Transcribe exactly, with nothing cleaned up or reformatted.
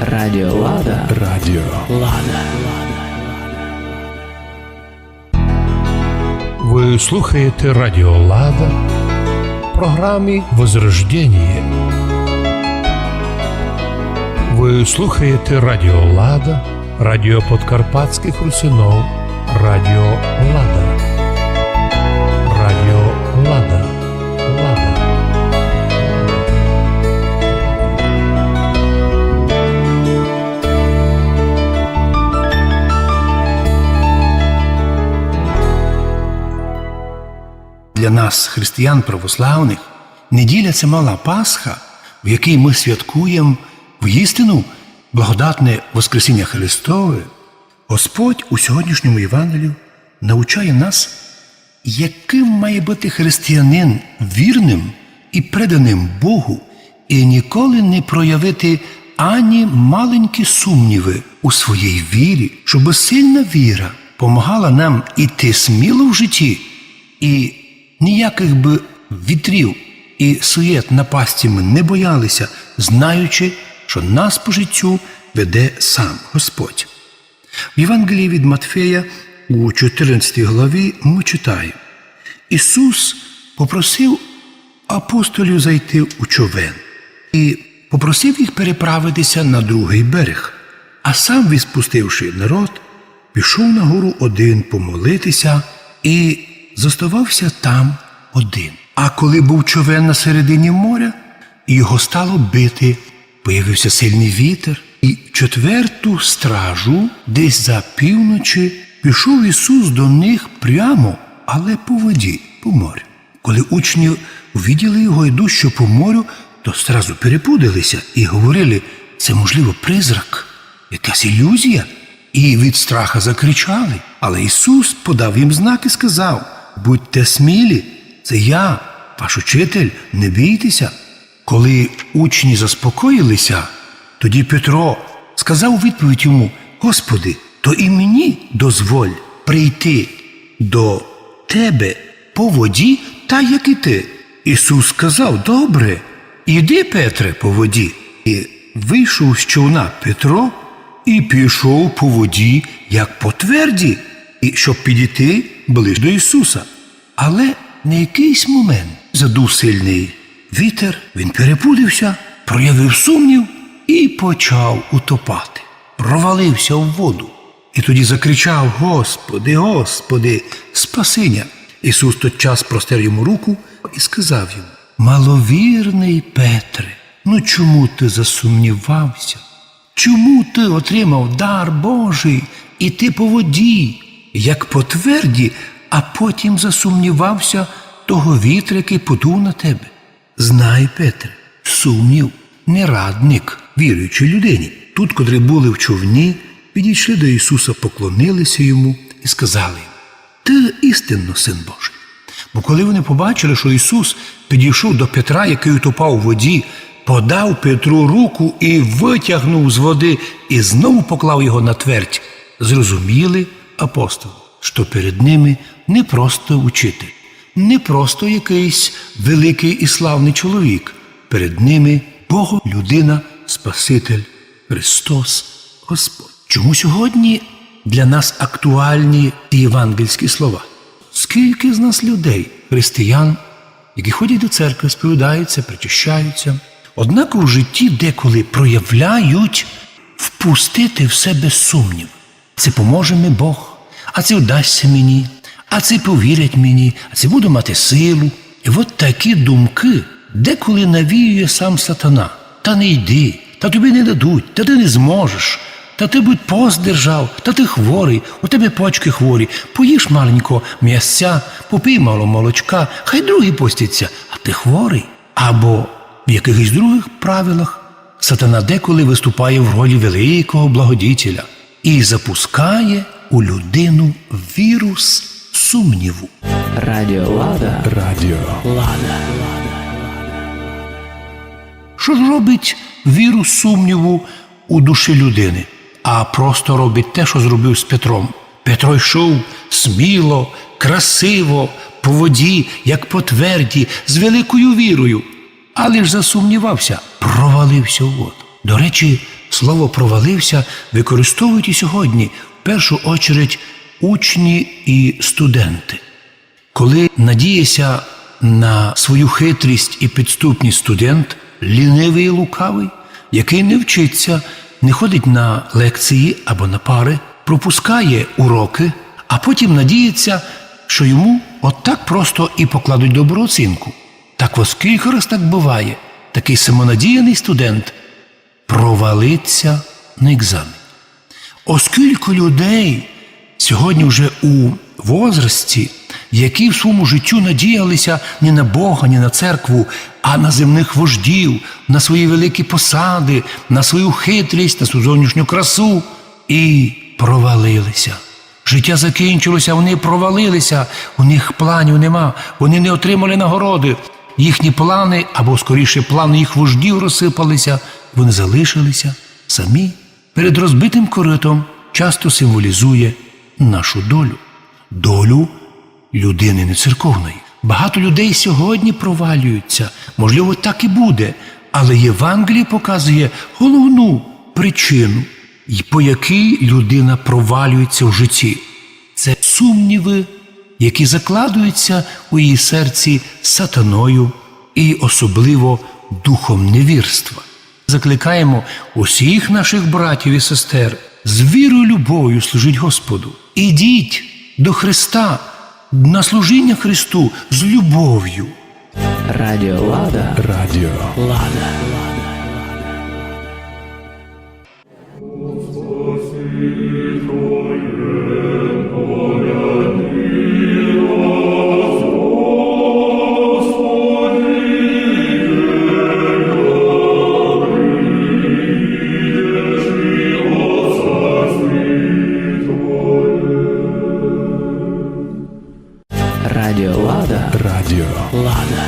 Радіо Лада. Радіо Лада. Вы слухаєте Радіо Лада в програмі «Возрождение». Вы слухаєте Радіо Лада, радіо подкарпатськых русинов, Радіо Лада. Радіо Лада. Лада. Для нас, християн православных, неділя — це мала Пасха, в якій мы святкуєме воістину благодатне Воскресіння Христове. Господь у сьогоднішньому Євангелію навчає нас, яким має быти християнин: вірным і преданым Богу, і ніколи не проявити ані маленькі сумнівы у своїй вірі, щоб сильна віра помагала нам іти сміло в житті, і ніякых бы вітрів і суєт напасти мы не боялися, знаючи, що нас по життю веде сам Господь. В Євангелії від Матфея у чотирнадцятій главі мы читаєме: Ісус попросив апостолів зайти у човен і попросив їх переправитися на другый берег, а сам, відпустивши народ, пішов на гору один помолитися і зоставався там один. А коли быв човен на середині моря, його стало бити, появився сильный вітер, і в четверту стражу, десь за півночі, пішов Ісус до них прямо, але по воді, по морю. Коли учні увиділи його, йдущого по морю, то зразу перепудилися і говорили: «Це, можливо, призрак, якась ілюзія». І від страха закричали. Але Ісус подав їм знак і сказав: «Будьте смілі, це я, ваш учитель, не бійтеся». Коли учні заспокоїлися, тоді Петро сказав у відповідь йому: «Господи, то і мені дозволь прийти до тебе по воді, так як і ти». Ісус сказав: «Добре, іди, Петре, по воді». І вийшов з човна Петро і пішов по воді, як по тверді, і щоб підійти ближче до Ісуса. Але на якийсь момент задув сильный вітер, він перепудився, проявив сумнів і почав утопати. Провалився в воду. І тоді закричав: «Господи, Господи, спаси ня!» Ісус тотчас простер йому руку і сказав йому: «Маловірный Петре, ну чому ти засумнівався? Чому ти отримав дар Божий іти по воді, як по тверді, а потім засумнівався того вітра, який подув на тебе? Знай, Петре, сумнів не радник віруючій людині». Тут, котрі були в човні, підійшли до Ісуса, поклонилися йому і сказали йому: «Ти істинно Син Божий». Бо коли вони побачили, що Ісус підійшов до Петра, який утопав у воді, подав Петру руку і витягнув з води, і знову поклав його на твердь, зрозуміли апостолы, що перед ними не просто учитель, не просто якийсь великий і славный чоловік, перед ними Бог, людина, Спаситель, Христос Господь. Чому сьогодні для нас актуальні ті євангельські слова? Скільки з нас людей, християн, які ходять до церкви, сповідаються, причащаються, однак у житті деколи проявляють впустити в себе сумнів. Ци поможе ми Бог, а ци вдасться мені, а ци повірять мені, а ци буду мати силу. І от такі думки деколи навіює сам сатана. Та не йди, та тобі не дадуть, та ти не зможеш, та ти будь пост держав, та ти хворий, у тебе почки хворі, поїж маленько м'ясця, попий мало молочка, хай другі постяться, а ти хворий. Або в якихось других правилах сатана деколи виступає в ролі великого благодітеля і запускає у людину вірус сумніву. Радіо Лада. Радіо Лада. Що ж робить вірус сумніву у душі людини? А просто робить те, що зробив з Петром. Петро йшов сміло, красиво, по воді, як по твердій, з великою вірою. Але ж засумнівався, провалився у воду. До речі, Слово провалився використовують і сьогодні, в першу очередь, учні і студенти. Коли надієся на свою хитрість і підступність студент, лінивий і лукавий, який не вчиться, не ходить на лекції або на пари, пропускає уроки, а потім надіється, що йому от так просто і покладуть добру оцінку. Так ось кілька раз так буває, такий самонадіяний студент провалиться на екзамені. Оскільки людей сьогодні вже у возрасті, які в своєму життю надіялися не на Бога, не на церкву, а на земних вождів, на свої великі посади, на свою хитрість, на свою зовнішню красу, і провалилися. Життя закінчилося, вони провалилися, у них планів нема, вони не отримали нагороди. Їхні плани, або скоріше плани їх вождів розсипалися, вони залишилися самі. Перед розбитим коритом часто символізує нашу долю. Долю людини нецерковної. Багато людей сьогодні провалюються, можливо, так і буде, але Євангеліє показує головну причину, і по якій людина провалюється в житті. Це сумніви, які закладуються у її серці сатаною і особливо духом невірства. Закликаємо усіх наших братів і сестер з вірою, любов'ю служіть Господу. Ідіть до Христа на служіння Христу з любов'ю. Радіо Лада. Радіо Лада. Радіо Лада. Радіо Лада.